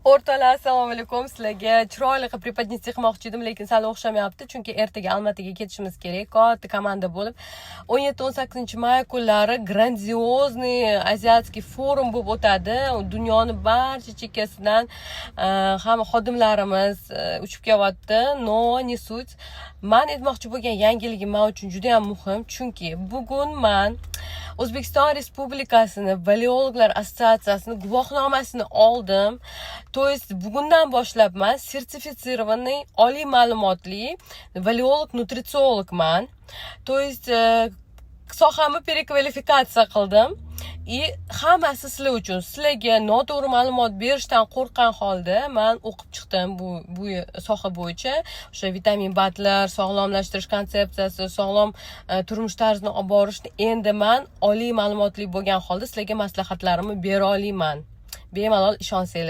O'rtoqlar, assalomu alaykum. Sizlarga chiroyli qilib преподнести qilmoqchi edim, lekin sal o'xshamayapti, chunki ertaga Almataga ketishimiz kerak katta komanda bo'lib. 17-18 may kunlari грандиозный азиатский forum bo'lib o'tadi. Dunyoni barcha chekkasidan hamma xodimlarimiz uchib kelyapti, но не суть. Man aytmoqchi bo'lgan yangiligim man uchun juda yam muhim, chunki bugun man O'zbekiston Respublikasini Baleologlar assotsiatsiyasini guvohnomasini oldim. То есть bugundan boshlab man сертифицированный, oliy ma'lumotli baleolog nutritsiologman. То есть sohamni переквалификация qildim и hammasi sizlar uchun. Sizlarga noto'g'ri ma'lumot berishdan qo'rqqan holda man o'qib chiqdim bu soha bo'yicha, o'sha vitamin БАД lar, sog'lomlashtirish konsepsiyasi, sog'lom turmush tarzini olib borishni. Endi man oliy ma'lumotli bo'lgan holda sizlarga maslahatlarimni bera olaman, bemalol ishonsanglar.